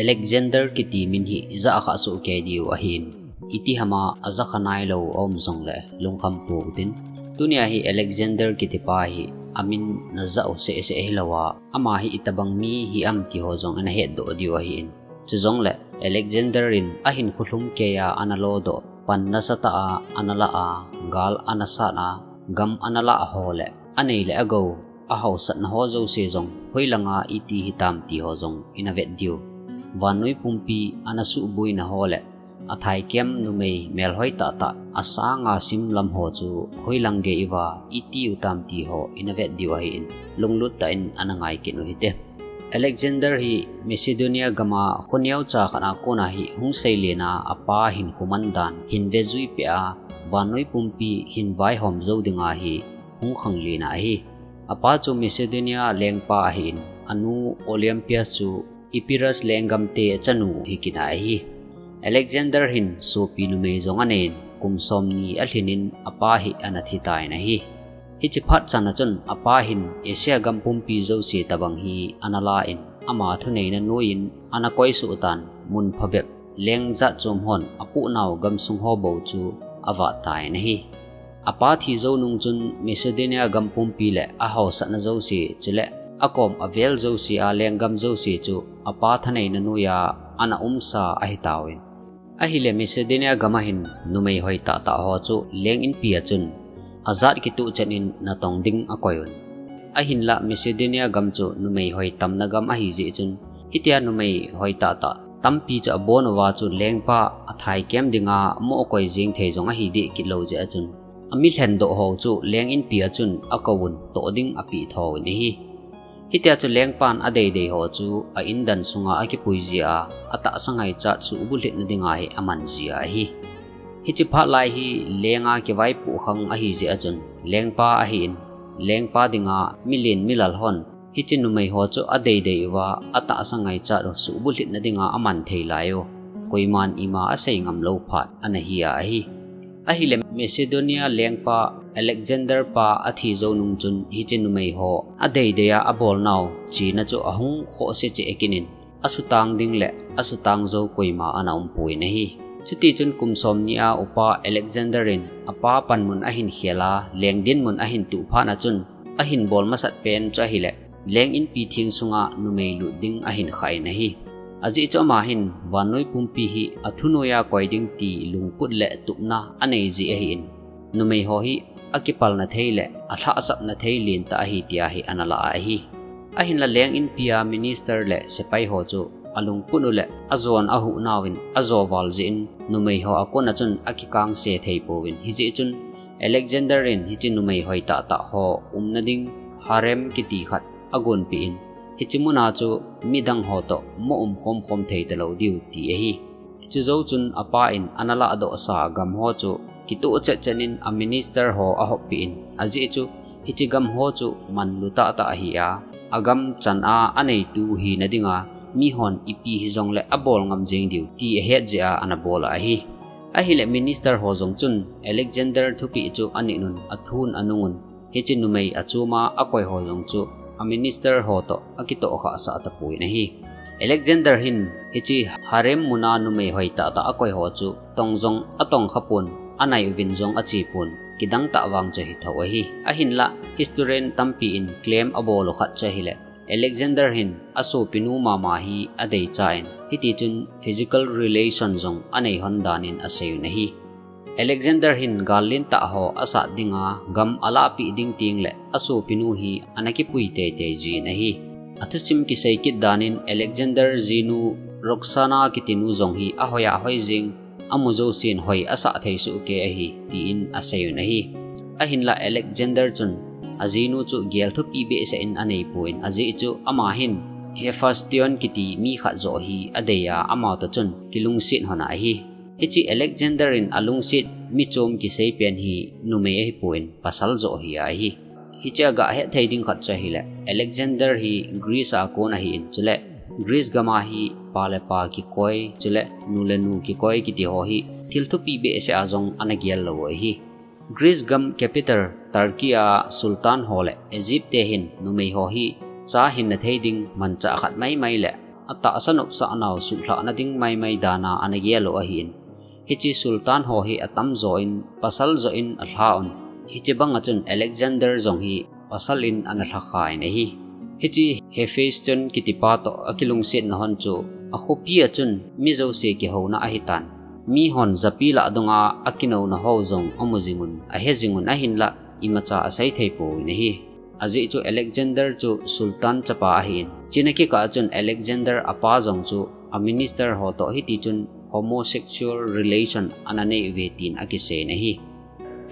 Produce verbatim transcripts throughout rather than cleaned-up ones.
Alexander kiti min hi ija kha soh kei diu ahin. Iti hama aja kha nailou aum jongle lungkham pou tin. Tunia hi Alexander kiti pa hi amin naja u seh seh hilouva, ama hi itobang mi hi am ti ho jong ana hetdoh diu ahin. Chujongle Alexander in ahinkho lhum keiya ana lodoh, pan nasatah a ana lah a, gal ana sat a, gam ana lah ho le anei le agou, ahaosatna ho jouse jong hoilanga iti hitam ti ho jong ina vet diu. Vannoi pumpi ana suhbuina ho le athaikem numei melhoi tahtah, asanga sim lam ho chu hoilang gei iva iti u tam ti ho ina vet diu ahin, lunglut tah in ana ngai kit u hite. Alexander hi Macedonia gama kho neocha khat a kona hi hung seilen a, apa hinkho man dan hin vejui peh a, vannoi pumpi hin vaihom jou dinga hi hung khanglen a ahi. Apa chu Macedonia lengpa ahin, anu Olympias chu Epirus lenggam te chanu hi kit a ahi. Alexander hin sopi numei jong anei in, kum somni alhin in apa hi ana thi tan ahi. Hiche phat chan a chun apa hin Asia gam pumpi jouse tobang hi ana la in, ama thuneina noiyin ana koi suh tan, mun phabep leng jat chom hon apohnau gamsung ho bou chu avah tan ahi. Apa thi jou nung chun Macedonia gam pumpi le ahaosatna jouse, chule akom avel jouse a lenggam jouse chu apa thaneina noiya ana umsa ahi tauvin. Ahile Macedonia gam a hin numei hoi tahtah ho chu leng inpi a chun ajat kituh chet in natong ding akoi un. Ahinlah Macedonia gam chu numei hoi tamna gam ahi jeh chun, hitia numei hoi tahtah tampi chu abon uva chu lengpa athaikem dinga mo koi jing thei jong ahi deh kit lou jeh a chun, ami lhendoh ho chu leng inpi a chun akou un, toh ding apeh tho un ahi. Hitia chu lengpan adeidei ho chu a indan sunga akipui jia, atahsa ngaichat suhbulhitna dinga hi aman jia ahi. Hiche phat lai hi lenga kivaipoh khang ahi jeh a chun, lengpa ahin, lengpa dinga milen milal hon hiche numei ho chu adeidei uva, atahsa ngaichat u suhbulhitna dinga aman thei lai u, koiman ima asei ngam lou phat ana hi a ahi. Ahile Macedonia lengpa Alexander pa athi jou nung chun hiche numei ho adeidei a abolnau chena chu ahung khohse cheh kit in, asutang ding le asutang jou koima ana umpon ahi. Chutichun kum somni a upa Alexander in apa panmun ahin khel a, leng dinmun ahin tuh phat a chun, ahin bol masat pen chu ahile, leng inpi theng sunga numei lut ding ahin khah in ahi. Ajeh chu ama hin vannoi pumpi hi athunoiya koi ding ti lungput le tupna anei jeh ahin, numei ho hi akipalna thei le alhahsapna thei lentah ahi tia hi ana lah a ahi. Ahinla leng inpi a minister le sepai ho chu alungput u le ajon ahuh nauvin ajo val jeh in numei ho akon a chun akikangse thei pouvin, hijeh chun Alexander in hiche numei hoi tahtah ho umna ding harem kiti khat agonpeh in, hiche muna chu midang ho toh mo um khomkhom thei talou diu ti ahi. Chujou chun apa in ana lahdohsa gam ho chu kitoh chetchet in a minister ho ahoppeh in, ajeh chu hiche gam ho chu manlu tahtah ahi a, agam chan a aneitu hina dinga mihon ipi hijongle abol ngam jeng diu ti ahet jeh a ana bol a ahi. Ahile minister ho jong chun Alexander thupeh chu anit un, athun anung un, hiche numei achoma akoi ho jong chu a minister ho toh akitoh khahsah tapon ahi. Alexander hin hiche harem muna numei hoi tahtah akoi ho chu tong jong atong khapon, anai uvin jong achepon, kidang tah vang chu ahi tho ahi. Ahinlah historian tampi in claim abol u khat chu ahile, Alexander hin asopinu mama hi adeicha in, hitichun physical relation jong anei hon dan in asei un ahi. Alexander hin gal lentah ho asat dinga gam alahpeh ding tengle asopinu hi ana kipui teitei jin ahi. Athusim kisei kit dan in Alexander jinu Roxana kitinu jong hi ahoi ahoi jeng, amu jousen hoi asah thei soh kei ahi, tin asei un ahi. Ahinlah Alexander chun ajinu chu gel thupi behseh in aneipon, ajeh chu ama hin Hephaestion kiti mi khat joh hi adei a, ama toh chun kilungset hon a ahi. Hiche Alexander in alungset michom kisei pen hi numei ahipon pasal joh hi a ahi. Hiche a gah hetthei ding khat chu ahile, Alexander hi Greece a kon ahin, chule Greece gam a hi pa le pa kikoi, chule nu le nu kikoi kiti ho hi thil thupi behseh a jong ana gel lou u ahi. Greece gam capital Turkey a Sultan ho le Egypt te hin numei ho hi cha hinna thei ding manchah khat maimai le atahsa nopsah nau suhlhah nading maimai dan a ana gel u ahin. Hiche Sultan ho hi atamjo in, pasal jo in alha un. Hiche bang a chun Alexander jong hi pasal in ana lhakha in ahi. Hiche Hephaestion kitipa toh akilungsetna hon chu akhopi a chun mi jouse kihouna ahitan. Mihon japi lah dunga akinouna ho jong amu jing un, ahe jing un ahinlah imacha asei thei poi in ahi. Ajeh chu Alexander chu Sultan chapa ahin. Chuna kikah a chun Alexander apa jong chu a minister ho toh hiti chun homosexual relation ana nei uve tin akisei in ahi.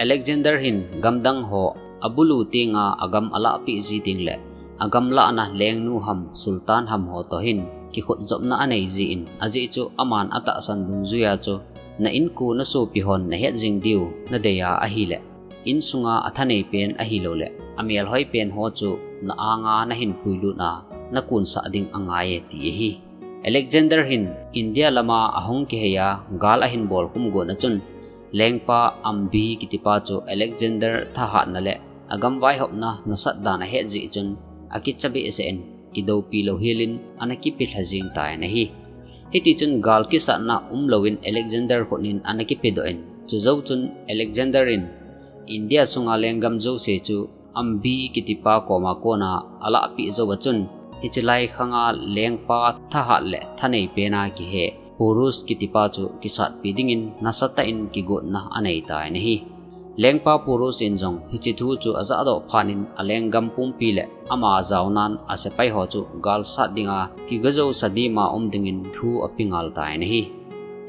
Alexander hin gamdang ho abulu tenga agam alahpeh ji ding le agam lahna lengnu ham Sultan ham ho toh hin kikhutjopna anei jin, ajeh chu aman atahsan dungjuia chu na inko na sopi hon nahet jing diu nadei a ahile, insunga athanei pen ahilou le amel hoi pen ho chu na anga nahin puilut a nakunsah ding angai e ti ahi. Alexander hin India lama ahung kihei a gal ahin bol khum gon a chun, lengpa Ambi kitipa chu Alexander thahatna le agam vaihopna nasat dan ahet jeh chun akicha behseh in, kidoupi lou hel in ana kipelha jing tan ahi. Hiti chun gal kisatna umlou in Alexander khut in ana kipedoh in, chujou chun Alexander in India sunga lenggam jouse chu Ambi kitipa koma kona alahpeh jou a chun, hiche lai khanga lengpa thahat le thanei pena kihe Purus kitipa chu kisatpi dingin nasatah in kigotna anei tan ahi. Lengpa Purus in jong hiche thu chu ajahdoh phat in alenggam pumpi le ama ajaonan asepai ho chu gal sat dinga kiga jousa dima um dingin thu ape ngal tan ahi.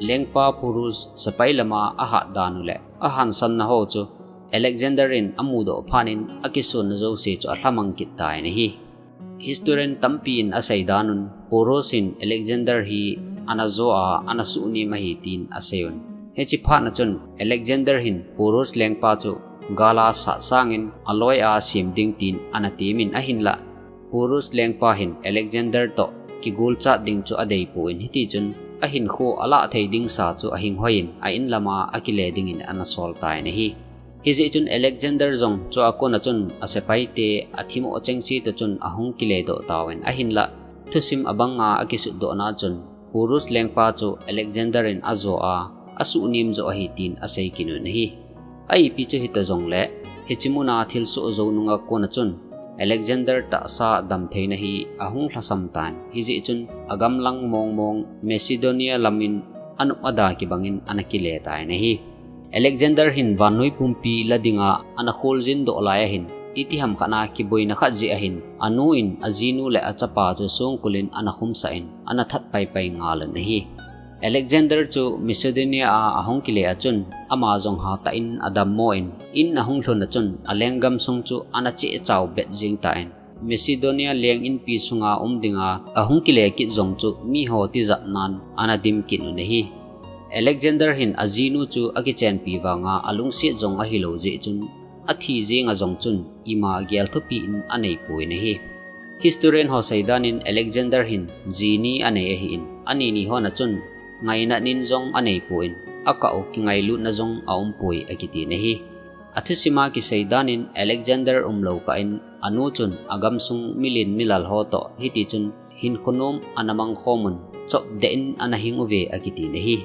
Lengpa Purus sepai lama ahat dan u le ahansanna ho chu Alexander in amudoh phat in akisonna jouse chu alhamang kit tan ahi. Historian tampi in asei dan un, Purus hin Alexander hi ana jo a, ana suhnem ahi tin asei un. Hiche phat a chun Alexander hin Purus lengpa chu gal a sat sangin aloi a sem ding tin ana temin ahinlah, Purus lengpa hin Alexander toh kigolchat ding chu adei pon, hiti chun ahinkho alah thei ding sa chu ahing hoi in a in lama akile dingin ana sol tan ahi. Hijeh chun Alexander jong chua kona chun asepai te athimo chengse toh chun ahung kiledoh tauvin ahinlah, thusim abanga akisutdohna chun Purus lengpa chu Alexander in ajo a, asuhnem jo ahi tin asei kit un ahi. Aipi chu hita jongle, hiche muna thilsoh jou nunga kona chun Alexander tahsa damtheina hi ahung lhasam tan, hijeh chun agamlang mongmong Macedonia lamin anop ada kibangin ana kile tan ahi. Alexander hin vannoi pumpi la dinga ana kholjin doh lai ahin, itiham khat a kiboina khat jeh ahin, anu in ajinu le achapa chu songkul in ana khumsah in, ana that paipai ngal un ahi. Alexander chu Macedonia a ahung kile a chun, ama jong hatah in adammo in, in ahung lhun a chun, alenggam sung chu ana chehchau bet jeng tan, Macedonia leng inpi sunga um dinga ahung kile kit jong chu miho tijat nan ana dim kit un ahi. Alexander hin ajinu chu akichenpi vanga alungset jong ahilou jeh chun, athi jenga jong chun ima gel thupi in anei pon ahi. Historian ho seidan in Alexander hin ji ni anei ahin, ani ni hon a chun ngainat in jong anei pon, akah u kingailutna jong aumpoi akiti in ahi. Athusim a kisei dan in Alexander umlou kah in anu chun agamsung milen milal ho toh hiti chun hinkho nom ana mangkhom un, chopdeh in ana hing uve akiti in ahi.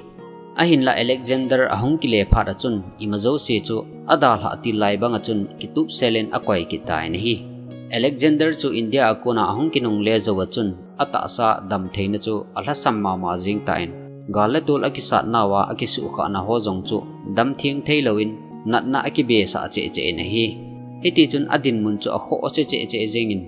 Ahinlah Alexander ahung kile phat a chun ima jouse chu adalhah til lai banga chun kitupsel in akoi kit tan ahi. Alexander chu India a kona ahung kinungle jou a chun atahsa damtheina chu alhasam mama jeng tan, gal le tol akisat nauva akisuhkhahna ho jong chu damtheng theilouvin natna akibesah cheh cheh in ahi. Hiti chun adinmun chu akhoh cheh cheh cheh jengin,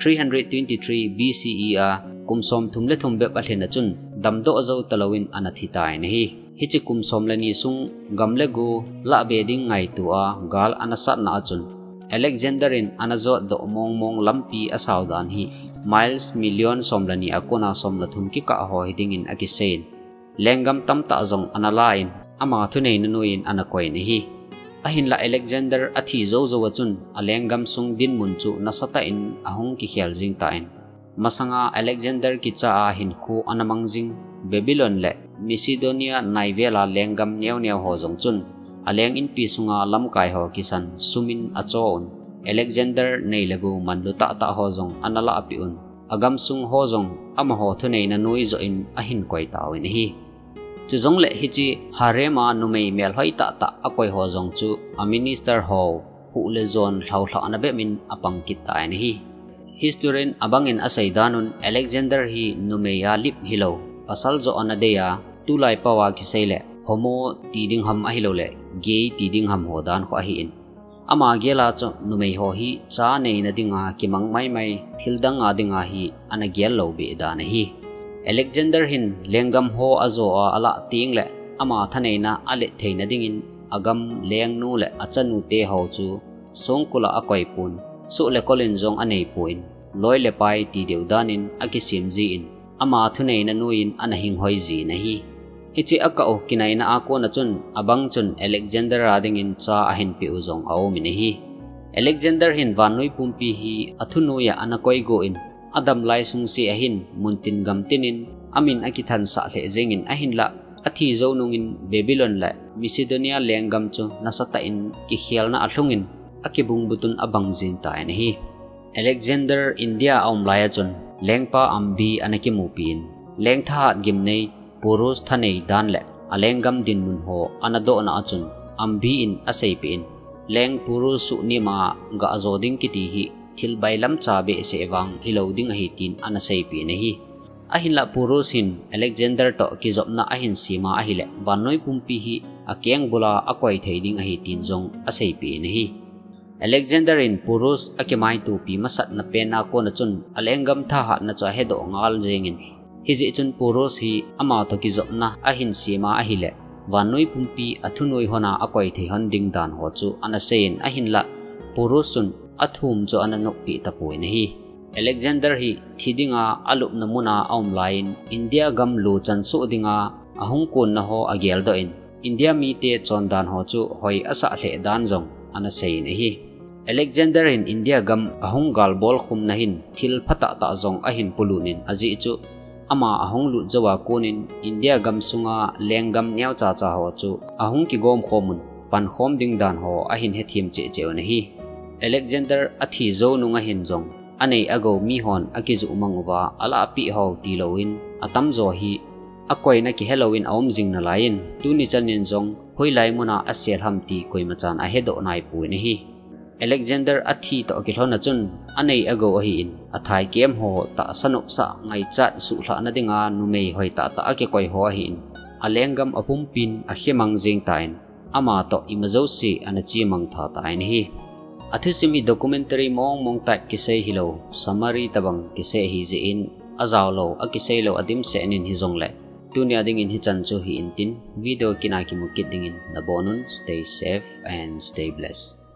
three hundred twenty-three B C E a kum somthum le thum bep alhin a chun damdoh jou talouvin ana thi tan ahi. Hiche kum som le ni sung gam le go lahbe ding ngaito a gal ana satna a chun, Alexander in ana jotdoh mongmong lampi asao dan hi miles million som le ni a kona som le thum kikah ho hidingin akisei in, lenggam tamtah jong ana la in, ama thuneina noiyin ana koi in ahi. Ahinlah Alexander athi jou jou a chun alenggam sung dinmun chu nasatah in ahung kikhel jeng tan, masanga Alexander kicha a hinkho ana mang jing Babylon le Macedonia naivel a lenggam neo neo ho jong chun aleng inpi sunga lamkai ho kisan sum in acho un, Alexander nei le gou manlu tahtah ho jong ana lahpeh un, agamsung ho jong amaho thuneina nuijoh in ahin koi tauvin ahi. Chujongle hiche harem a numei melhoi tahtah akoi ho jong chu a minister ho huh le jon lhaulhahna bep in apang kit tan ahi. Historian abang in asei dan un Alexander hi numei a lip hilou, pasal joh ana dei a, tulai pao a kisei le homo ti ding ham ahilouleh gay ti ding ham ho dan kho ahin. Ama gel a chu numei ho hi cha neina dinga kimang maimai, thil dang a dinga hi ana gel lou beh dan ahi. Alexander hin lenggam ho ajo a alah teng le ama thaneina alet theina dingin agam lengnu le achanu te ho chu songkul a akoi pon, suh le kol in jong anei pon, loi le pai ti deu dan in akisem jin, ama thuneina nuiyin ana hinghoi jin ahi. Hiche akah u kinaina a kon a chun abang chun Alexander a dingin cha ahin peh u jong aum in ahi. Alexander hin vannoi pumpi hi athunoi a ana koi gon, adam lai sungse ahin muntin gamtin in amin akithansah lheh jengin ahinlah, athi jou nungin Babylon le Macedonia lenggam chu nasatah in kikhelna alhungin akibungbut un abang jeng tan ahi. Alexander India a um lai a chun lengpa Ambi ana kimupi in, leng thahat gimnei Purus thanei dan le alenggam dinmun ho ana dohna a chun Ambi in aseipeh in, leng Purus suhnem a gah jo ding kiti hi thil bailam cha behseh vang hilou ding ahi tin ana seipeh in ahi. Ahinlah Purus hin Alexander toh kijopna ahin sem a ahile vannoi pumpi hi akeng bul a akoi thei ding ahi tin jong aseipeh in ahi. Alexander in Purus akimaitopi masatna pen a kon a chun alenggam thahatna chu ahedoh ngal jengin, hijeh chun Purus hi ama toh kijopna ahin sem a ahile vannoi pumpi athunoi hon a akoi thei hon ding dan ho chu ana seiyin ahinlah, Purus chun athum chu ana noppeh tapon ahi. Alexander hi thi dinga alupna mun a aum laiyin India gam luchan soh dinga ahung konna ho ageldoh in, India mite chondan ho chu hoi asah lheh dan jong ana seiyin ahi. Alexander in India gam ahung galbol khumna hin thil phatah tah jong ahin polut in ajeh chu ama ahung lut jou a konin India gam sunga lenggam neocha cha ho chu ahung kigom khom un pankhom ding dan ho ahin hethem cheh cheh un ahi. Alexander athi jou nung a hin jong anei agou mihon akijuh mang uva alahpeh ho tilouvin atamjo hi akoina kihelouvin aum jing nalaiyin tuni chanin jong hoilai mun a asel ham ti koimachan ahedoh naipon ahi. Alexander athi toh kilhon a chun anei agou ahin, athaikem ho tahsa nopsah ngaichat suhlhahna dinga numei hoi tahtah akikoi ho ahin, alenggam apumpin akhemang jeng tan, ama toh ima jouse ana chemang tha tan ahi. Athusim hi documentary mong mong type kisei hilou, summary tobang kisei ahi jeh in, ajaolou, akisei lou adimset in hijongle, tunia dingin hichan chu hi intin, video kit a kimu kit dingin nabonun, stay safe and stay blessed.